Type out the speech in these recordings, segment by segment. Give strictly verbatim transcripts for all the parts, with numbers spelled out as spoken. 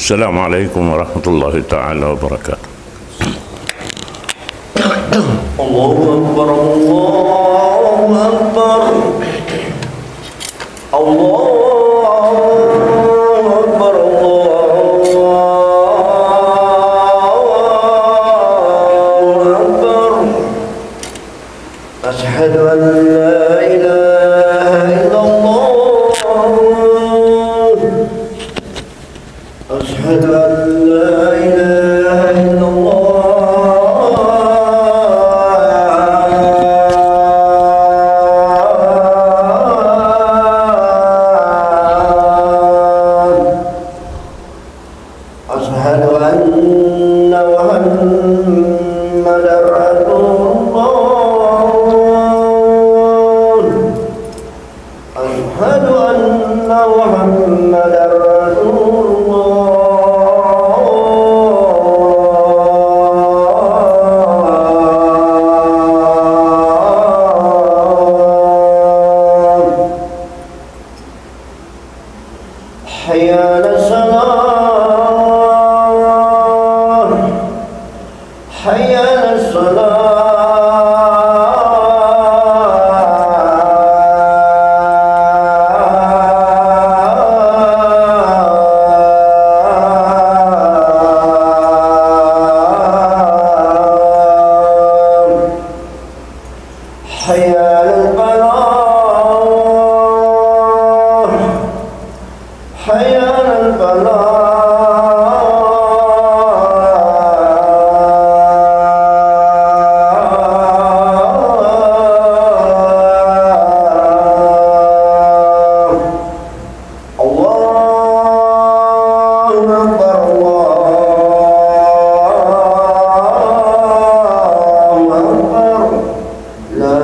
السلام عليكم ورحمة الله تعالى وبركاته. الله أكبر، الله أكبر. الله أكبر، الله أكبر. أشهد أن لا إله إلا الله. أشهد أن لا إله إلا الله. أشهد أن محمدا رسول الله. أشهد أن محمدا رسول الله. حي على الصلاة. حي على الصلاة. حي على الفلاح. حي على الفلاح. الله أكبر، الله أكبر. لا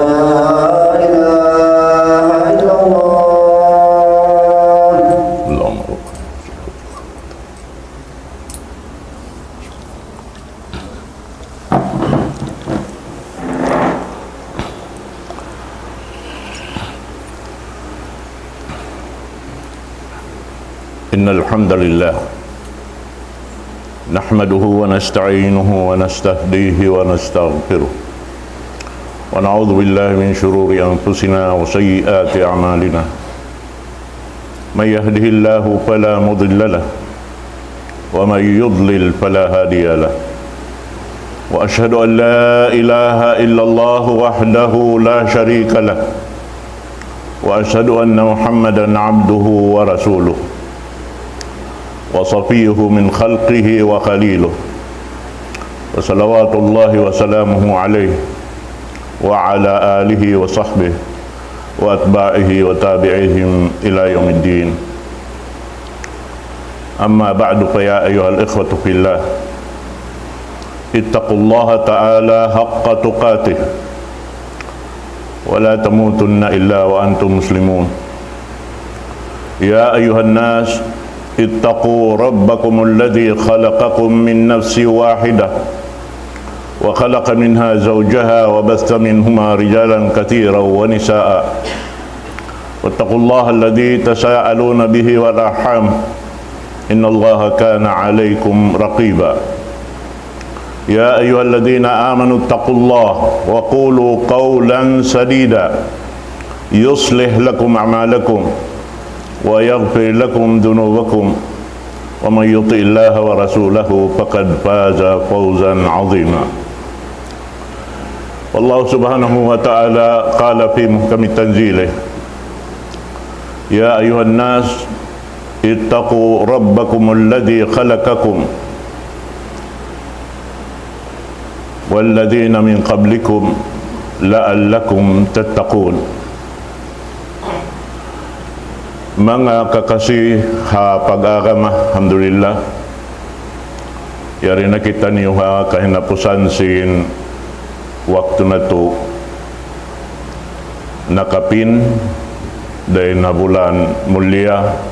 إله إلا الله. اللهم بارك. إن الحمد لله نحمده ونستعينه ونستهديه ونستغفره، ونعوذ بالله من شرور أنفسنا وسيئات أعمالنا. من يهده الله فلا مضل له، ومن يضلل فلا هادي له. وأشهد أن لا إله إلا الله وحده لا شريك له، وأشهد أن محمدا عبده ورسوله، وصفيه من خلقه وخليله، وصلوات الله وسلامه عليه وعلى آله وصحبه وأتباعه وتابعيهم إلى يوم الدين. أما بعد، فيا أيها الإخوة في الله، اتقوا الله تعالى حق تقاته ولا تموتن إلا وأنتم مسلمون. يا أيها الناس، اتقوا ربكم الذي خلقكم من نفس واحدة وخلق منها زوجها وبث منهما رجالا كثيرا ونساء، واتقوا الله الذي تساءلون به والأرحام، إن الله كان عليكم رقيبا. يا أيها الذين آمنوا اتقوا الله وقولوا قولا سديدا يصلح لكم أعمالكم ويغفر لكم ذنوبكم، ومن يطع الله ورسوله فقد فاز فوزا عظيما. والله سبحانه وتعالى قال في محكم تنزيله: يا أيها الناس اتقوا ربكم الذي خلقكم والذين من قبلكم لعلكم تتقون. Manga kakasi ha pag-agama, alhamdulillah, yari na kitaniyu ha kahinapusan sin waktu natu', nakapin dayn ha bulan mulia,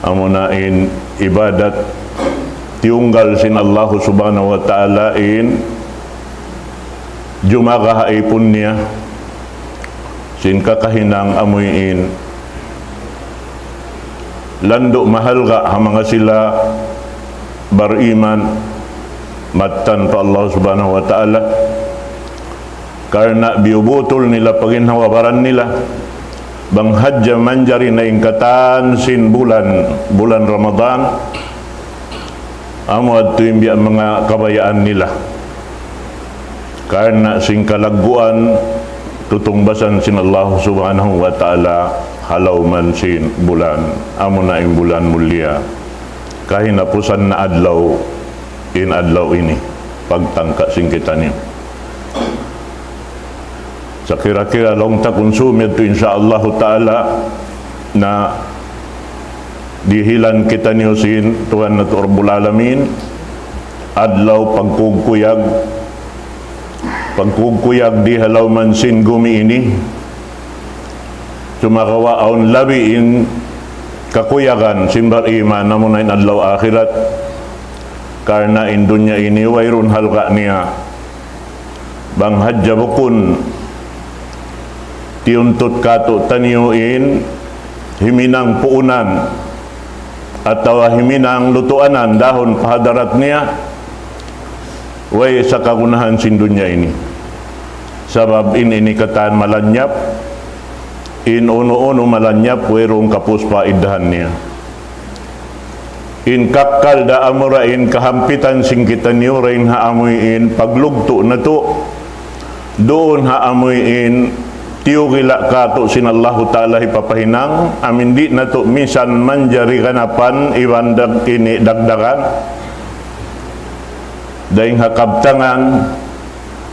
amuna in ibadat tiyunggal sin Allahu Subhanahu wa Ta'ala in jumaga ha ipun niya sin kakahinang amuin Landu' mahalga' ha manga sila bariman mattan pa Allah Subhanahu wa Ta'ala. Karna' biyubutul nila pa ginhawa-baran nila. Bang hadja manjari na in katan sin bulan, bulan Ramadan, amu yadtu in biya' manga kabayaan nila. Karna' sin kalagguan, tutungbasan sin Allah Subhanahu wa Ta'ala ha lawm sin bulan. Amu na in bulan mulia. Kahinapusan na adlaw, in adlaw ini. Pagtangka sin kitaniyu. Sakira-kira laung ta kunsum yadtu, insya Allahu Ta'ala, na dihilan kitaniyu sin Tuhan natu' Rabbul Alamin, adlaw pagkugkuyag, pagkugkuyag di ha lawm sin gumi ini, sumagawa' awn labi in kakuyagan sin bariman, amu na in adlaw akhirat, karna' in dunya ini wayruun halga' niya. Bang hadja bukun tiyuntut kātu'niyu in himinang puunan atawa himinang lutuanan dahun pa hadarat niya, way sa kagunahan sin dunya ini. Sabab in ini katan malanyap, in unu-unu malanyap, wayruun kapūs pa iddahan niya. In kakkal da amura in kahampitan sin kitaniyu dayn ha amuin paglugtu' natu'. Duun ha amuin tiyugila' kātu' sin Allahu Ta'ala hipapahinang, amuin di' natu' minsan manjari ganapan iban dag-, ini dagdagan. Dayn ha kabtangan,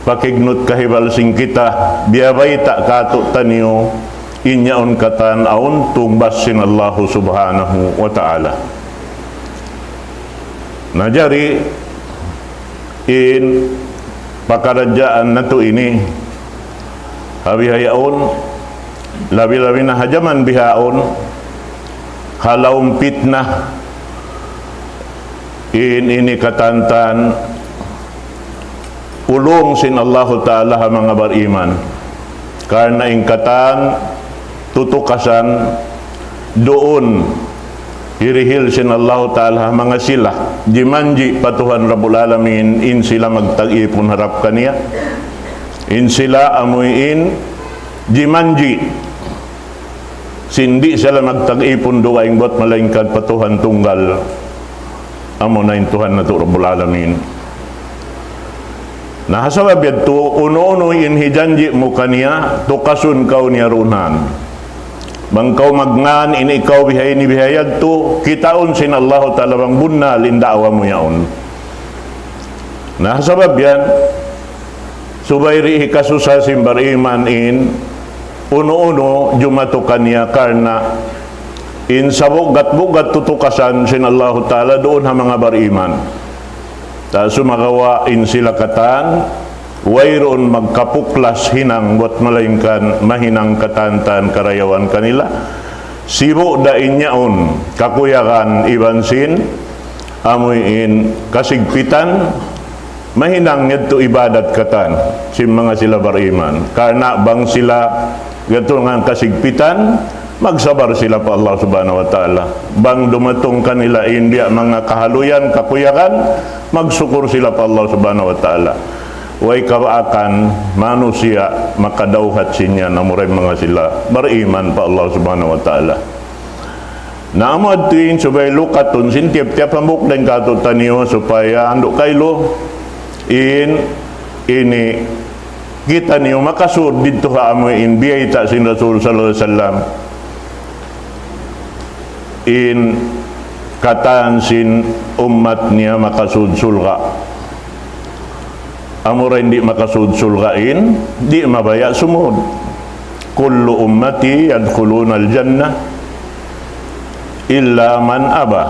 pakignut kahibal sin kita, biyabayta' kātu'niyu, in yaun katan awn tungbas sin Allahu Subhanahu wa Ta'ala. Na jari, in pakaradjaan natu' ini, ha bihaun, labi-labi na ha jaman bihaun, ha lawm pitna, in ini katantan, ulung sin Allahu Ta'ala ha manga bariman. Karna' in katan tutukasan duun hirihil sin Allahu Ta'ala ha manga sila jimanji' pa Tuhan Rabbul Alamin, in sila magtag-ipun harap kaniya. In sila amuin jimanji' sin di' sila magtag-ipun dugaing buwat malaingkan pa Tuhan tunggal. Amu na in Tuhan natu' Rabbul Alamin. Na ha sabab yadtu, unu-unu in hijanji' mu kaniya, tukasun kaw niya duun. Bang kaw magngan, ini kaw bihaini bihayadtu, kitaun sin Allahu Ta'ala bang bunnal in daawa mu yaun. Na ha sabab yan, subay di' hikasusa sin bariman in unu-unu jumatu kaniya karna' in sabugat-bugat tutukasan sin Allahu Ta'ala duun ha manga bariman. Ta sumagawa' in sila katan, wayruun magkapuklas hinang buwat malaingkan mahinang katantan karayawan kanila. Sibu' da in yaun kakuyagan iban sin amuin kasigpitan, mahinang yadtu ibadat katan sin manga sila bariman. Karna' bang sila yadtu ngan kasigpitan, magsabar sila pa Allah Subhanahu wa Ta'ala. Bang dumatung kanila in biya' manga kahaluyan, kakuyagan, magsukur sila pa Allah Subhanahu wa Ta'ala. Way kabaakan manusiya' makadawhat sin yan, amura in manga sila bariman pa Allah Subhanahu wa Ta'ala. Na amu yadtu in subay lukatun sin tiyap-tiyap hambuuk dayn kātu'niyu supaya andu' kailu in ini kitaniyu makasud didtu ha amuin biyayta' sin Rasul sallallahu alayhi wasallam. In katan sin ummat niya makasud surga'. Amura in di' makasud surga' in di' mabaya' sumud. كل أمتي يدخلون الجنة إلا من أبى.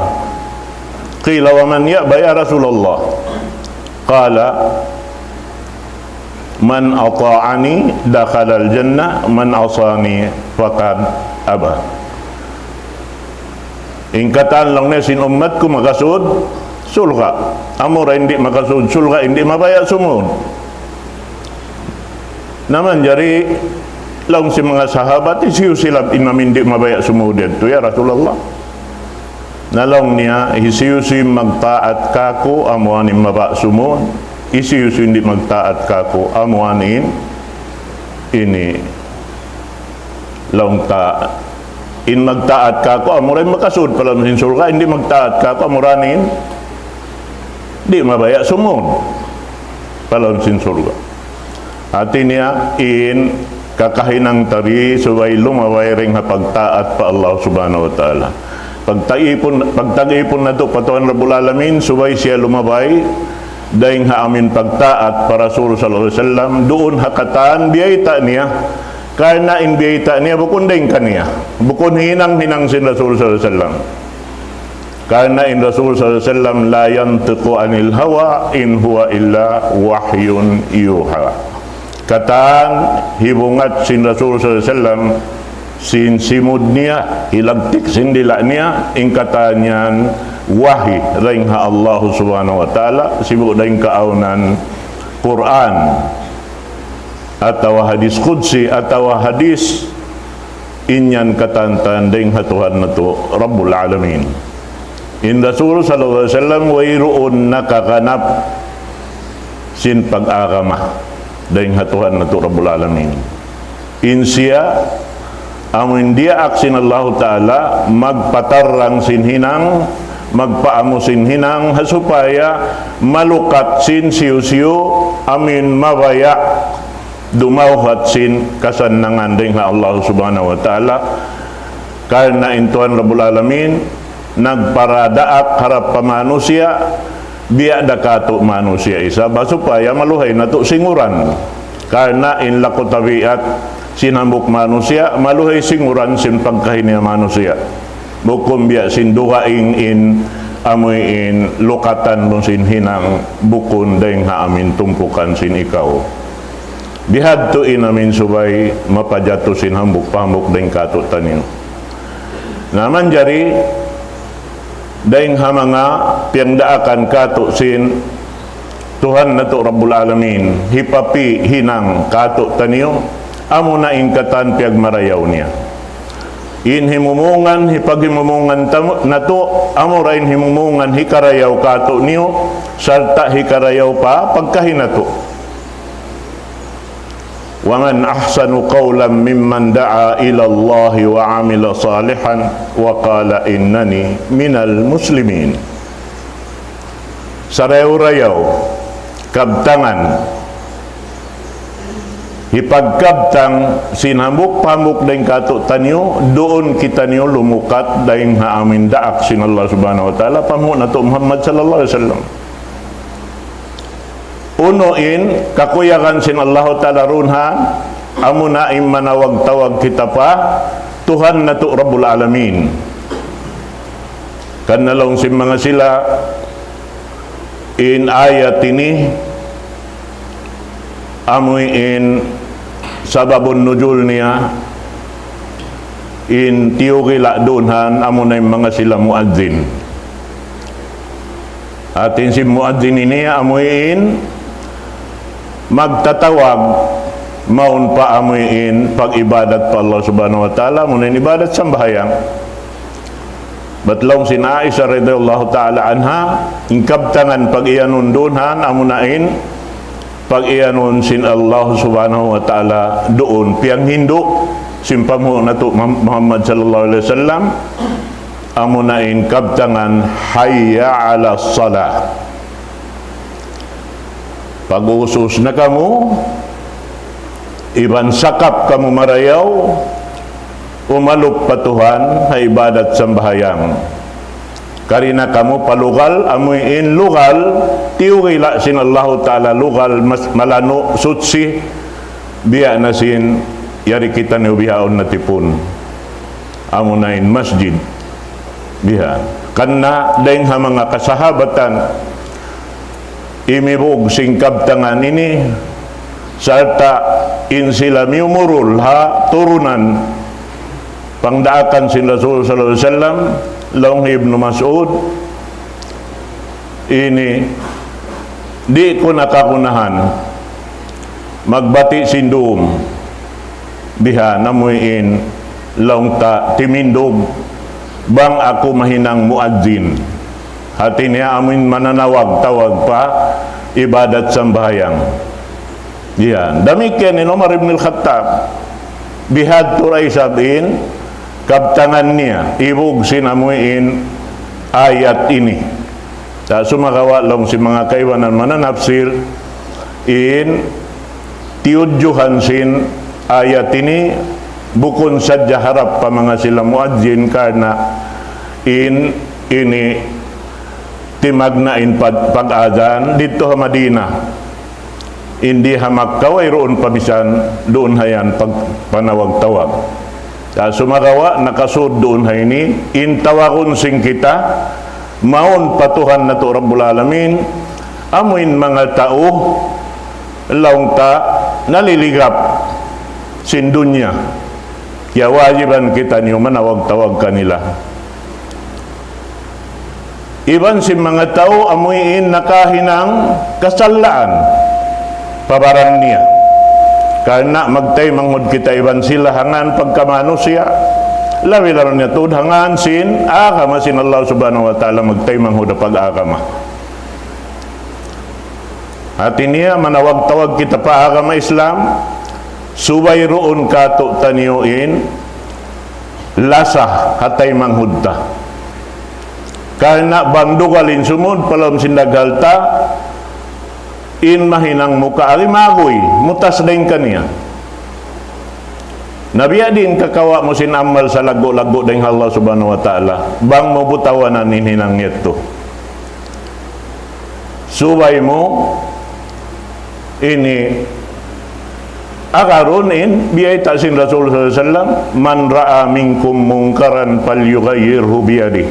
قيل: ومن يأبى يا رسول الله؟ قال: من أطاعني دخل الجنة، من عصاني فقد أبى. In katan laung niya sin ummat ku makasud surga'. Amura in di' makasud surga', in di' mabaya' sumud. Na manjari laung sin manga sahabat, hisiyu sila in amuin di' mabaya' sumud yadtu, ya Rasulullah? Na laung niya, hisiyu-siyu in magtaat kāku', amu in mabaya' sumud. Hisiyu-siyu in di' magtaat kāku', amu in ini laung ta. In magtaat kāku', amu in makasud pa lawm sin surga', in di' magtaat kāku', amu in di' mabaya' sumud pa lawm sin surga'. Hāti niya in kakahinang ta di subay lumabay dayn ha pagtaat pa Allah Subhanahu wa Ta'ala. Pagtag-ipun, pagtag-ipun natu' pa Tuhan Rabbul Alamin, subay siya lumabay dayn ha amin pagtaat pa Rasul sallallahu alayhi wasallam, duun ha katan biyayta' niya. Karna' in biyayta' niya bukun dayn kaniya. Bukun hinang-hinang sin Rasul sallallahu alayhi wasallam. Karna' in Rasul sallallahu alayhi wasallam, لا ينطق عن الهوى إن هو إلا وحي يوحى. Katan hibungat sin Rasul sallallahu alayhi wasallam sin simud niya, hilagtik sin dila' niya, in katan yan wahi dayn ha Allah Subhanahu wa Ta'ala, sibu' dayn kaawnan Qur'an, atawa hadis qudsi, atawa hadis in yan katan-katan dayn ha Tuhan natu' Rabbul Alamin. In Rasul sallallahu alayhi wasallam wayruun nakaganap sin pag-agama dayn ha Tuhan natu' Rabbul Alamin. In siya, amu in diyaak sin Allahu Ta'ala, magpatarrang sin hinang, magpaamu sin hinang, ha supaya malukat sin siyu-siyu, amu in mabaya' dumawhat sin kasannangan dayn ha Allah Subhanahu wa Ta'ala. Karna' in Tuhan Rabbul Alamin nagparadaak harap pa manusiya', biya' da katu' manusiya' isab, ha supaya maluhay natu' singuran. Karna' in laku tabiat sin hambuuk manusiya', maluhay singuran sin pagkahi niya manusiya'. Bukun biya' sin dugaing in amuin lukatan mu sin hinang, bukun dayn ha amin tumpukan sin ikaw. Bihadtu in amin subay mapajatu sin hambuuk pa hambuuk dayn kātu'niyu. Na manjari dayn ha manga piyagdaakan kātu' sin Tuhan natu' Rabbul Alamin, hipapihinang kātu'niyu, amuna in katan piyagmarayaw niya. In himumungan, hipaghimumungan tamu-, natu', amura in himumungan hikarayaw kātu'niyu, sarta' hikarayaw pa pagkahi natu'. ومن أحسن قولا ممن دعا إلى الله وعمل صالحا وقال إنني من المسلمين. Sarayaw-rayaw kabtangan, hipagkabtang sin hambuuk pa hambuuk dayn kātu'niyu, duun kitaniyu lumukat dayn ha amin daak sin Allah Subhanahu wa Ta'ala, panghu' natu' Muhammad sallallahu alayhi wasallam. Unu in kakuyagan sin Allahu Ta'ala duun ha, amuna in manawag-tawag kita pa Tuhan natu' Rabbul Alamin. Karna' laung sin manga sila, in ayat ini, amuin sababun nuzul niya, in tiyugila' duun ha, amuna in manga sila muadzin. Hāti sin muadzin ini amuin magtatawag mawn pa amuin pag-ibadat pa Allah Subhanahu wa Ta'ala, amuna in ibadat sambahayang. Bat laung sin Aisha radiyallahu ta'ala anha, in kabtangan pag-iyanun duun ha, amuna in pag-iyanun sin Allah Subhanahu wa Ta'ala duun piyanghindu' sin panghu' natu' Muham-, Muhammad sallallahu alayhi wasallam, amuna in kabtangan, حي على الصلاة. Pag-usus na kamu, iban sakap kamu marayaw, umalup pa Tuhan ha ibadat sambahayang. Kari na kamu pa lugal, amuin lugal, tiyugila' sin Allahu Ta'ala lugal, mas malanu', suchi, biya' na sin yari kitaniyu bihaun natipun. Amuna in masjid. Biha'. Karna' dayn ha manga kasahabatan, imibug sin kabtangan ini, sarta' in sila miyumurul ha turunan pangdaakan sin Rasul sallallahu alayhi wasallam, laung hi Ibnu Mas'ud, ini di' ku na kagunahan magbati' sin dum. Biha' na amuin laung ta timindug Bang aku mahinang muadzin. Hati niya amuin mananawag-tawag pa ibadat sambahayang. Yan. Damikkiyan in Umar ibn al-Khattab. Bihadtu da isab in kabtangan niya. Ibug sin amuin ayat ini. Sa' sumagawa' laung sin manga kaibanan mananapsir, in tiyudjuhan sin ayat ini bukun sadja harap pa manga sila muadzin karna' in ini timagna' in pag-, pag-adhan didtu ha Madina. Indi ha Makkah wayruun pa misan duun hayan pag-, panawag-tawag. Sa' sumagawa' nakasud duun ha ini, in tawagun sin kita, mawn pa Tuhan natu' Rabbul Alamin, amuin manga tau, laung ta naliligap sin dunya. Kiyawajiban kitaniyu manawag-tawag kanila. Iban sin manga tau amuin nakahinang kasalaan pa baran niya. Karna' magtaymanghud kita iban sila ha ngan pagkamanusiya'. Labi-labi na tuud ha ngan sin agama sin Allah Subhanahu wa Ta'ala magtaymanghud ha pag-agama. Hati niya manawag-tawag kita pa agama Islam, subay duun kātu'niyu in lasa ha taymanghud ta. Karna' bang dugal in sumud pa lawm sin daghal ta, in mahinang mu kaagi maguy, mutas dayn kaniya. Na biya' diin kakawa' mu sin amal salaggu'-laggu' dayn ha Allah Subhanahu wa Ta'ala, bang mu butawanan in hinang yadtu. Subay mu ini agarun in biyayta' sin Rasul sallallahu alayhi wasallam, من رأى منكم منكرا فليغيره بيده،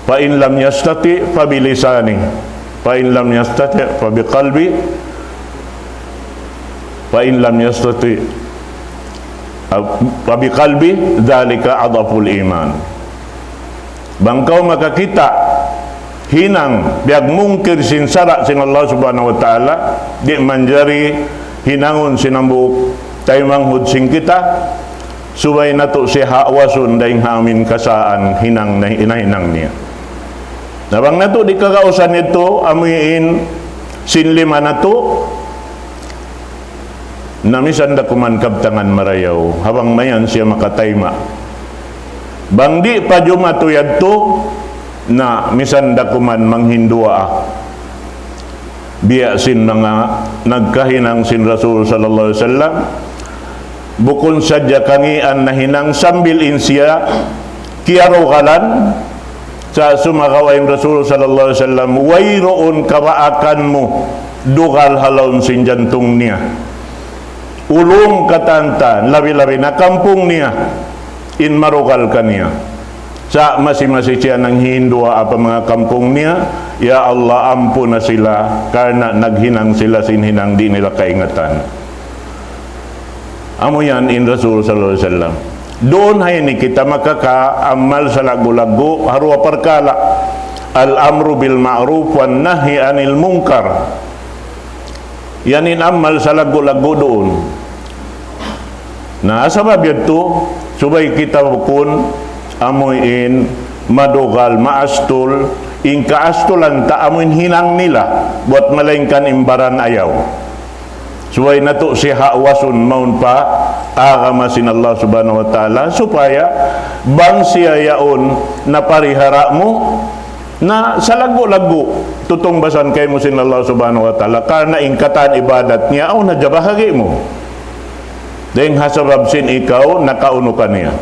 فإن لم يستطع فبلسانه، فإن لم يستطع فبقلبه، فإن لم يستطع فبقلبه، ذلك أضعف الإيمان. Bang kaw makakita' hinang piyagmungkir sin sara' sin Allah Subhanahu wa Ta'ala, di' manjari hinangun sin hambuuk taymanghud sin kita, subay natu' siya hawasun dayn ha amuin kasaan hinang na, nahinang niya. Na bang natu' di' kagausan yadtu, amuin sin lima natu', na misan da kuman kabtangan marayaw, ha bang mayan siya makatayma'. Bang di' pa jumatu yadtu, na misan da kuman manghinduwaa. Biya' sin manga nagkahinang sin Rasul sallallahu alayhi wasallam, bukun sadja kangīan nahinang sambil in siya kiyarugalan, sa' sumagawa' in Rasul sallallahu alayhi wasallam, wayruun kabaakan mu dugal ha lawm sin jantung niya. Ulung katan-katan, labi-labi na kampung niya, in marugal kaniya. Sa' masi-masi siya nanghinduwaa pa manga kampung niya, "Ya Allah, ampuna sila, karna' naghinang sila sin hinang di' nila kaingatan." Amu yan in Rasul sallallahu alayhi wasallam. Duun ha ini kita makakaamal salaggu'-laggu' ha duwa parkala'. الأمر بالمعروف والنهي عن المنكر. Yan in amal salaggu'-laggu' duun. Na, sabab yadtu, subay kita bukun amuin madugal, maastul, in kaastulan ta amuin hinang nila, buwat malaingkan in baran ayaw. Subay natu' siya hawasun mawn pa agama sin Allah Subhanahu wa Ta'ala, supaya bang siya yaun naparihara mu, na salaggu'-laggu' tutungbasan kaymu sin Allah Subhanahu wa Ta'ala, karna' in katan ibadat niya, awn hadja bahagi' mu. Dayn ha sabab sin ikaw, nakaunu kaniya,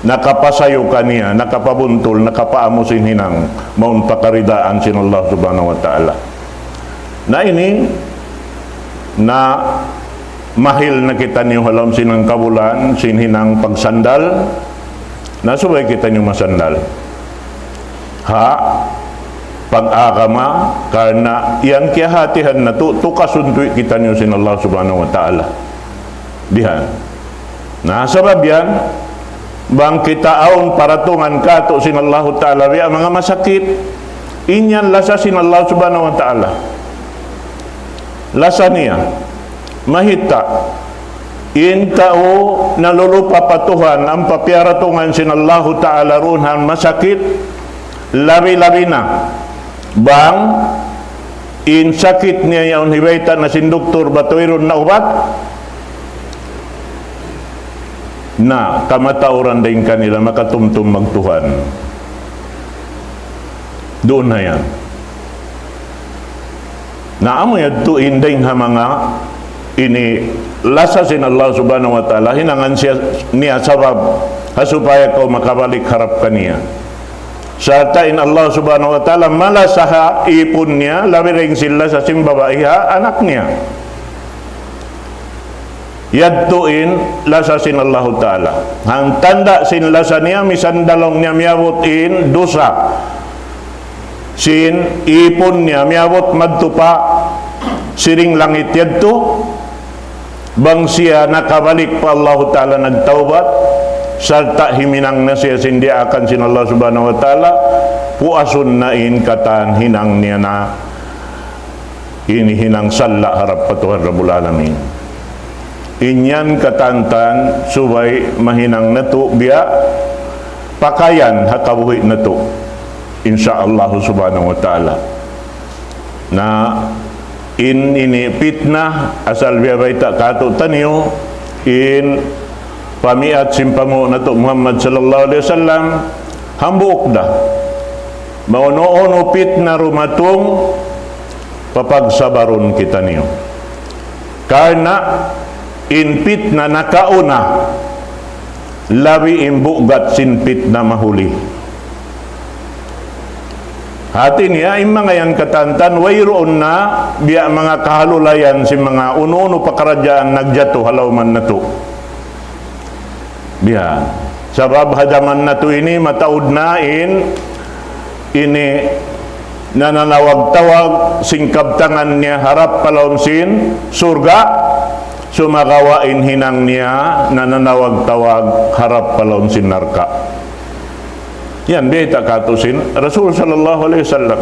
nakapasayu kaniya, nakapabuntul, nakapaamu sin hinang, mawn pa karidaan sin Allah Subhanahu wa Ta'ala. Na ini, na mahil na kitaniyu ha lawm sin hangkabulan, sin hinang pagsandal, na subay kitaniyu masandal ha pag-agama, karna' yan kiyahatihan natu', tukasun tuud kitaniyu sin Allah Subhanahu wa Ta'ala. Dihan. Na, sabab yan, bang kita awn paratungan kātu' sin Allahu Ta'ala, biya' manga masakit, in yan lasa sin Allah Subhanahu wa Ta'ala. Lasa niya. Mahita'. In tau nalulupa pa Tuhan, ampa piyaratungan sin Allahu Ta'ala duun ha masakit, labi-labi na bang in sakit niya yaun hibayta' na sin doktor bat wayruun na ubat, na kamatauran dayn kanila makatumtum magtuhan. Duun na yan. Na amu yadtu in dayn ha manga ini lasa sin Allah Subhanahu wa Ta'ala, hinangan siya, niya sabab ha supaya kaw makabalik harap kaniya. Sarta' in Allah Subhanahu wa Ta'ala malasa ha ipun niya, labi dayn sin lasa sin babai ha anak niya. Yadtu in lasa sin Allahu Ta'ala. Hangkan da sin lasa niya, misan da laung niya miyabut in dusa sin ipun niya, miyabut madtu pa siring langit yadtu, bang siya nakabalik pa Allahu Ta'ala nagtawbat, sarta' himinang na siya sin diyaakan sin Allah Subhanahu wa Ta'ala, puasun na in katan hinang niya na ini hinang salla' harap pa Tuhan Rabbul Alamin. In yan katantan subay mahinang natu' biya' pakayan ha kabuhi' natu'. Insya Allah Subhanahu wa Ta'ala. Na in ini pitna asal biya' bayta' kātu'niyu in pamiat sin panghu' natu' Muhammad sallallahu alayhi wasallam hambuuk da. Maunu-unu pitna dumatung papagsabarun kitaniyu. Karna' in pitna nakauna, labi in bugat sin pitna mahuli. Hati niya, in manga yan katantan, wayruun na biya' manga kahalulayan sin manga unu-unu pakaradjaan nagjatu ha lawm natu'. Biya'. Sabab ha jaman natu' ini mataud na in ini nananawag-tawag sin kabtangan niya harap pa lawm sin surga', sumagawa' in hinang niya nananawag-tawag harap pa lawm sin narka'. Yan, bayta' kātu' sin Rasul sallallahu alayhi wasallam.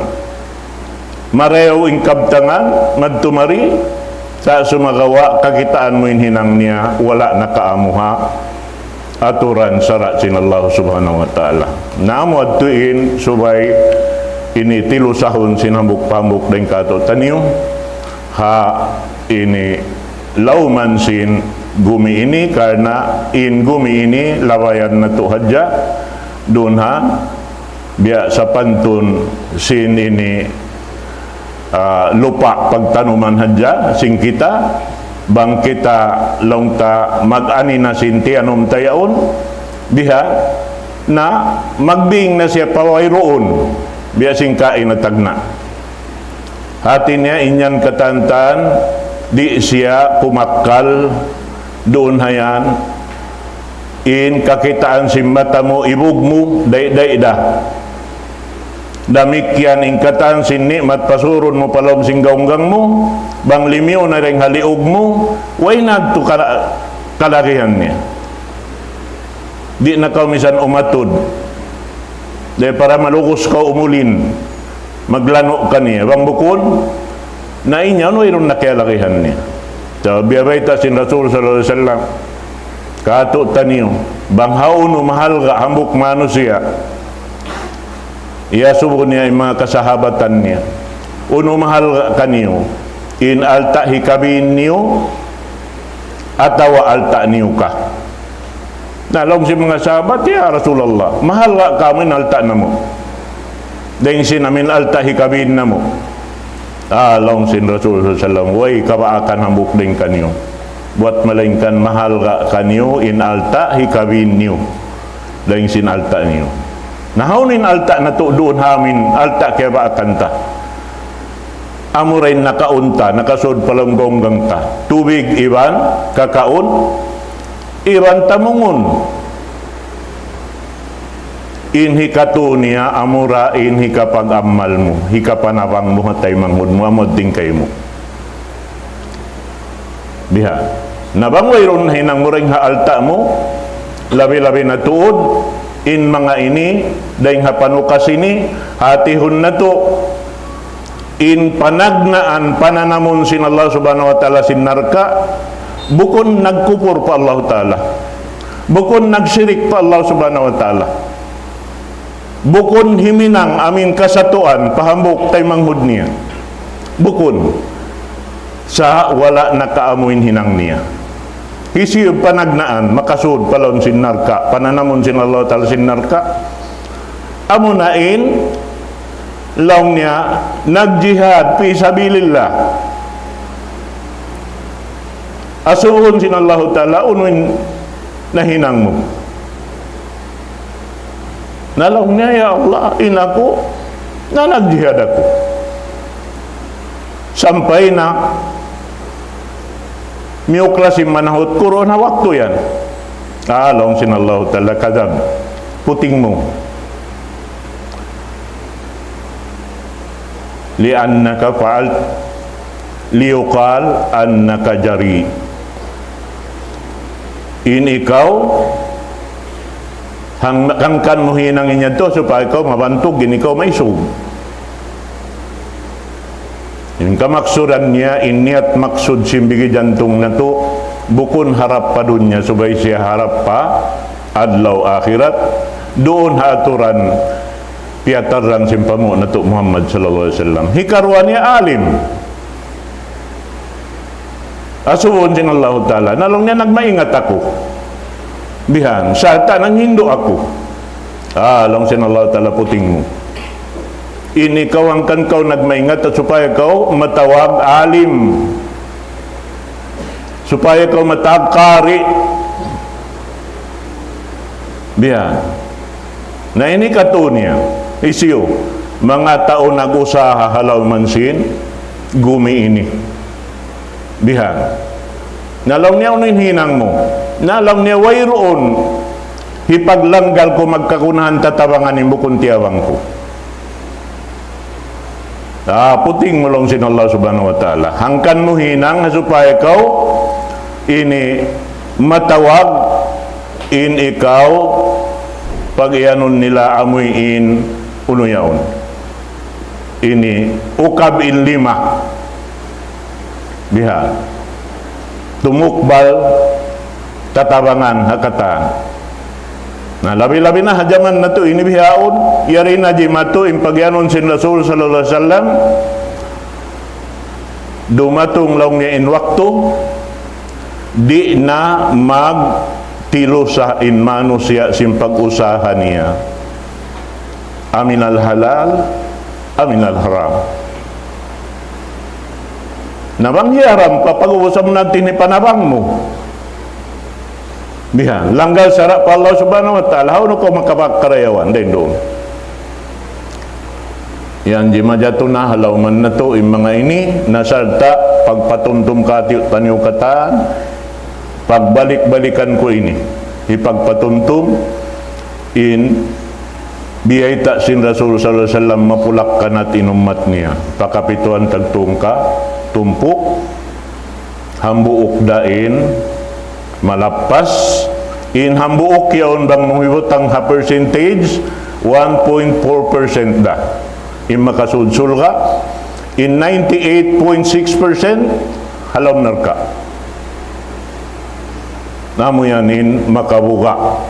Marayaw in kabtangan, madtu mari, sa' sumagawa' kakitaan mu in hinang niya, wala' nakaamu ha aturan sara' sin Allah Subhanahu wa Ta'ala. Na amu yadtu in subay ini tilusahun sin hambuuk-hambuuk dayn kātu'niyu, ha ini lawman sin gumi ini, karna' in gumi ini labayan natu' hadja, duun ha biya' sapantun sin ini, ah, lupa' pagtanuman hadja sin kita, bang kita laung ta mag-ani na sin tiyanum ta yaun, biha' na magbing na siya pa wayruun, biya' sin kain na tagna'. Hati niya in yan katantan, di' siya kumakkal duun ha yan, in kakitaan sin mata mu, ibug mu, day-day da. Damikkiyan in katan sin ni'mat pasurun mu pa lawm sin gawnggang mu, bang limiyu na dayn ha liug mu, way na yadtu kala-, kalagihan niya. Di' na kaw misan umatud. Dayn para malugus kaw umulin, maglanu' kaniya. Bang bukun, na in yan, wayruun na kiyalagihan niya. Sa' biya' bayta' sin Rasul sallallahu alayhi wasallam, kātu'niyu, bang hawnu mahalga' hambuuk manusiya', iyasubu niya in manga kasahabatan niya, unu mahalga' kaniyu, in alta' hikabin niyu, atawa alta' niyu ka? Na laung sin manga sahabat, "Ya Rasulullah, mahalga' kāmu' in alta' namu', dayn sin amu in alta' hikabin namu'." Ah, laung sin Rasul sallallahu alayhi wasallam, "Way kabaakan hambuuk dayn kaniyu. Buwat malaingkan mahalga' kaniyu in alta' hikabin niyu dayn sin alta' niyu." Na hawnu in alta' natu' duun ha amu in alta' kiyabaakan ta? Amura in nakaun ta, nakasud pa lawm gawnggang ta. Tubig iban kakaun, iban tamungun. In hikatu niya, amura in hikapag-amal mu, hikapanabang mu ha taymanghud mu, amu in tingkay mu. Biha'. Na bang wayruun hinang mu dayn ha alta' mu, labi-labi na tuud, in manga ini, dayn ha panukas ini, hatihun natu', in panagnaan, pananamun sin Allah Subhanahu wa Ta'ala sin narka', Bukun nagkupur pa Allah Ta'ala. Bukun nagsirik pa Allah Subhanahu wa Ta'ala. Bukun himinang amin kasatuan pa hambuuk taymanghud niya. Bukun. Sa' wala' nakaamuin hinang niya. Hisiyu panagnaan, makasud pa lawm sin narka', pananamun sin Allah Ta'ala sin narka'. Amuna in, laung niya, nagjihad fi sabilillah. Asubuhun sin Allahu Ta'ala, unu in nahinang mu. Na laung niya, "Ya Allah, in aku, na nagjihad aku. Sampay na miyuklas in manahut ku duun ha waktu yan." Ah, laung sin Allahu Ta'ala, "Kadhab. Puting mu. لأنك فعلت ليقال أنك جريء." In ikaw, hang-, hangkan mu hinang in yadtu, supaya ikaw mabantug, in ikaw maisug. In kamaksuran niya, in niyat maksud sin bigi jantung natu', bukun harap pa dunya, subay siya harap pa adlaw akhirat, duun ha aturan piyatarrang sin panghu' natu' Muhammad sallallahu alayhi wasallam. Hikaruwa niya alim. Asubuhun sin Allahu Ta'ala, na laung niya nagmaingat aku. Bihan, sarta' nanghindu' aku. Ah, laung sin Allahu Ta'ala, puting mu. In ikaw hangkan kaw nagmaingat, supaya kaw matawag alim. Supaya kaw matawag qari. Bihan. Na ini katu' niya, hisiyu, manga tau nag-usaha ha lawm sin gumi ini. Bihan. Na laung niya, "Unu in hinang mu?" Na laung niya, "Wayruun hipaglanggal ku magkagunahan tatabangan in bukun tiyabang ku." Ah, puting mu laung sin Allah Subhanahu wa Ta'ala. Hangkan mu hinang supaya kaw ini matawag in ikaw pag-iyanun nila amuin unu yaun. Ini ukab in lima. Bihan. Tumukbal tatabangan ha katan. Na, labi-labi na ha jaman natu' ini bihaun, yari na jimatu in pag-iyanun sin Rasul sallallahu alayhi wasallam, dumatung laung niya in waktu, di' na magtilusa in manusiya' sin pag-usaha niya. Aminal halal, aminal haram. Na bang hiyaram pa, pag-ubusan mu na in panabang mu. Bihan, langgal sara' pa Allah Subhanahu wa Ta'ala, hawnu kaw makapagkarayawan, dayn duun. Yan, jimatu na ha lawm natu' in manga ini, na sarta' pagpatumtum katiyu' taniyu katan, pagbalik-balikan ku ini, hipagpatumtum in biyayta' sin Rasul sallallahu alayhi wasallam mapulak-kanat in ummat niya. Pakapituan tagtungka, tumpuk, hambuuk da in malappas, in hambuuk yaun bang mu hibutang ha percentage, one point four percent da in makasud surga', in ninety-eight point six percent ha lawm narka'. Na amu yan in makabuga'.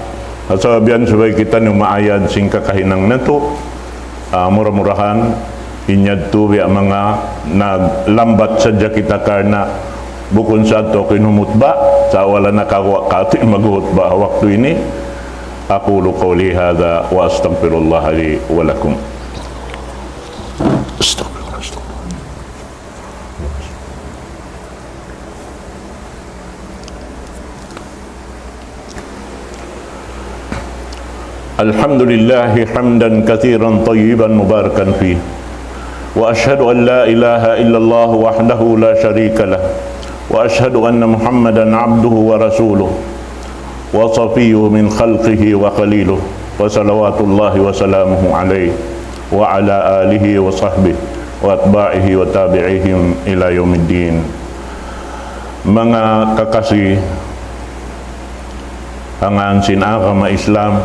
Sabab yan subay kitaniyu maayad sin kakahinang natu'. Ah, mura-murahan, in yadtu biya' manga naglambat sadja kita karna' bukun sa yadtu aku in humutba', sa' wala' nakaguwa' katu' in maghutba' ha waktu ini. أقول قولي هذا وأستغفر الله لي ولكم. الحمد لله حمدا كثيرا طيبا مباركا فيه، وأشهد أن لا إله إلا الله وحده لا شريك له، وأشهد أن محمدا عبده ورسوله وصفيه من خلقه وخليله، وصلوات الله وسلامه عليه وعلى آله وصحبه وأتباعه وتابعيهم إلى يوم الدين. Manga kakasi ha ngān sin agama Islam,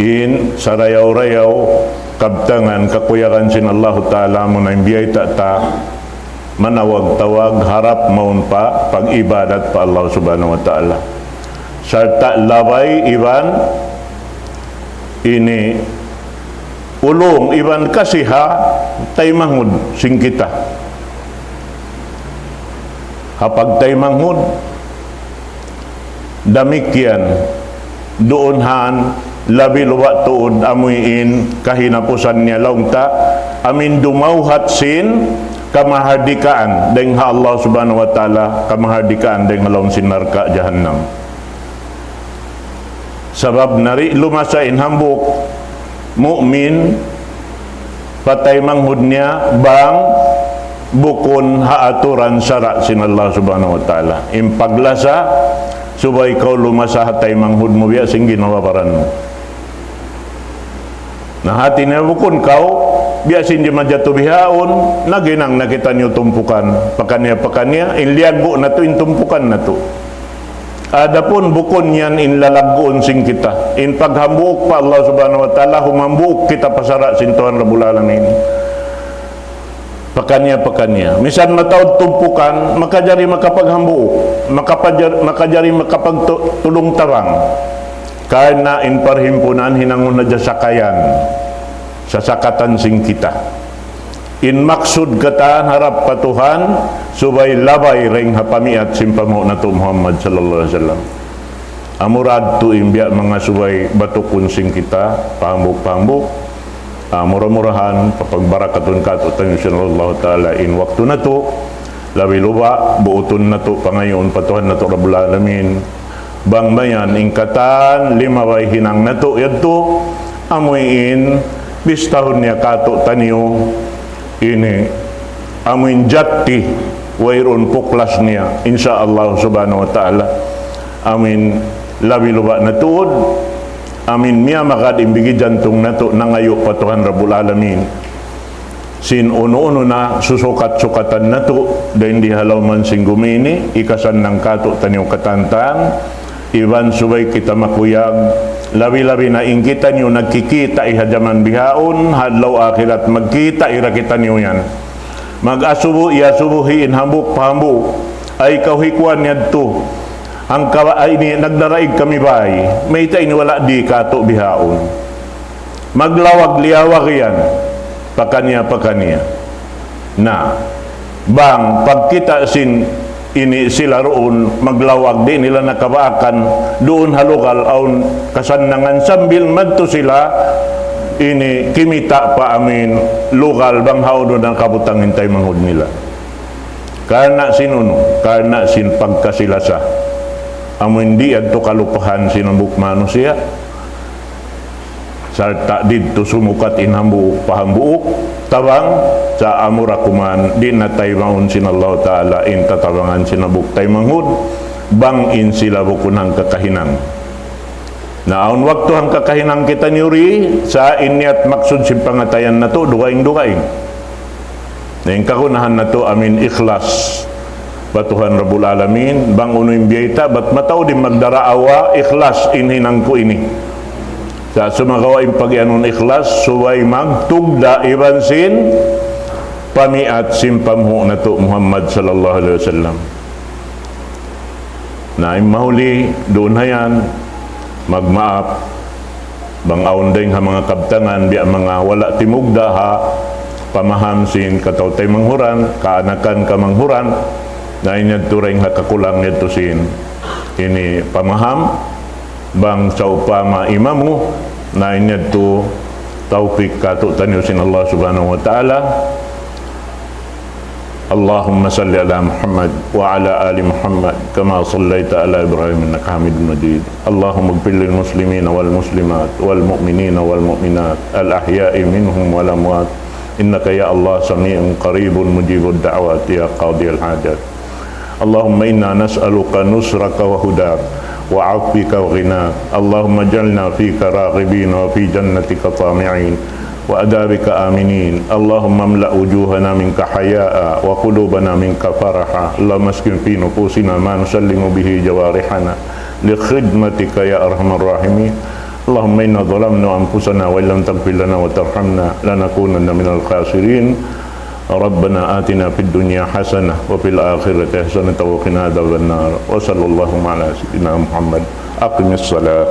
in sarayaw-rayaw kabtangan kakuyagan sin Allahu Ta'ala, amuna in biyayta' ta manawag-tawag harap mawn pa pag-ibadat pa Allah Subhanahu wa Ta'ala. Sarta' labay iban ini ulung iban kasiha taymanghud sin kita. Ha pagtaymanghud, damikkiyan duun han labi luba' tuud amuin kahinapusan niya laung ta, amin dumawhat sin kamahardikaan dayng ha Allah Subhanahu wa Ta'ala, kamahardikaan dayng ha lawm sin narka' jahannam. Sabab nari' lumasa in hambuuk mu'min pa taymanghud niya bang bukun ha aturan sara' sin Allah Subhanahu wa Ta'ala. In paglasa, subay kaw lumasa ha taymanghud mu biya' sin ginhawa-baran mu. Na hati niya bukun kaw, biya' sin di' majatu bihaun, naghinang na kitaniyu tumpukan, pakaniya-pakaniya, in liyaggu' natu', in tumpukan natu'. Adapun bukun yan in lalagguun sin kita. In paghambuuk pa Allah Subhanahu wa Ta'ala, humambuuk kita pa sara' sin Tuhan Rabbul Alamin. Pakaniya-pakaniya. Misan mataud tumpukan, makajari makapaghambuuk, makapajar-, makajari makapagtu-, tulung-tabang. Karna' in parhimpunan hinangun na ja sakayan, sasakatan sin kita. In maksud katan harap pa Tuhan, subay labay dayng ha pamiyat sin panghu' natu' Muhammad sallallahu alayhi wasallam. Amura tuud in biya' manga subay batukun sin kita, pahambuk-pahambuk. Ah, mura-murahan, papagbarakatun katu'taniyu sin Allah Ta'ala in waktu natu', labi luba', buutun natu', pangayuun pa Tuhan natu' Rabbul Alamin. Bang mayan in katan limabay hinang natu' yadtu, amuin bistahun niya katu'taniyu ini, amuin jatti, wayruun puklas niya, insya Allah Subhanahu wa Ta'ala. Amuin labi luba' na tuud, amuin miyamagad in bigi jantung natu' nangayu' pa Tuhan Rabbul Alamin. Sin unu-unu na susukat-sukatan natu', dayn di ha lawm sin gumi ini, hikasannang katu'taniyu katantan, iban subay kita makuyag, labi-labi na in kitaniyu nagkikita' ha jaman bihaun, ha adlaw akhirat magkita' da kitaniyu yan. Mag-asubu, iyasubuhi in hambuuk pa hambuuk, ay kaw hi kuwan yadtu, hangkan ini nagdaraig kami bay, mayta' ini wala' di katu' bihaun. Maglawag-liyawag yan, pakaniya-pakaniya. Na, bang pagkita' sin ini sila duun maglawag, di' nila nakabaakan, duun ha lugal awn kasannangan sambil madtu sila ini kimita' pa amuin lugal bang hawnu na kabutang in taymanghud nila. Karna' sin unu, karna' sin pagkasi-lasa. Amuin di' yadtu kalupahan sin hambuuk manusiya'. Sarta' didtu sumukat in hambuuk pa hambuuk tabang, sa' amura kuman di' na taymaun sin Allah Ta'ala in tatabangan sin hambuuk taymanghud, bang in sila bukun hangkakahinang. Na awn waktu hangkakahinang kitaniyu di, sa' in niyat maksud sin pangatayan natu', dugaing-dugaing. Na in kagunahan natu' amuin ikhlas pa Tuhan Rabbul Alamin, bang unu in biyayta', bat mataud in magdaawa, ikhlas in hinang ku ini. Sa' sumagawa' in pagiyanun ikhlas, subay magtugda' iban sin pamiat sin panghu' natu' Muhammad sallallahu alayhi wasallam. Na in mahuli, duun ha yan, magmaap, bang awn dayng ha manga kabtangan, biya' manga wala' timugda' ha pamaham sin kataw-taymanghuran, kaanakan, kamanghuran, na in yadtu dayng ha kakulang yadtu sin ini pamaham, bang sawpama imamu, na in yadtu tawpik katu'taniyu sin Allah Subhanahu wa Ta'ala. اللهم صل على محمد وعلى آل محمد كما صليت على إبراهيم إنك حميد مجيد. اللهم اغفر للمسلمين والمسلمات والمؤمنين والمؤمنات الأحياء منهم والأموات إنك يا الله سميع قريب مجيب الدعوات يا قاضي الحاجات. اللهم إنا نسألك نصرك وهداك وعفوك وغناك. اللهم اجعلنا فيك راغبين وفي جنتك طامعين وعذابك آمنين. اللهم املأ وجوهنا منك حياء وقلوبنا منك فرحا. اللهم اسكن في نفوسنا ما نسلم به جوارحنا لخدمتك يا أرحم الراحمين. اللهم إنا ظلمنا أنفسنا وإن لم تغفر لنا وترحمنا لنكونن من الخاسرين. ربنا آتنا في الدنيا حسنة وفي الآخرة حسنة وقنا عذاب النار. وصلى الله على سيدنا محمد. أقم الصلاة.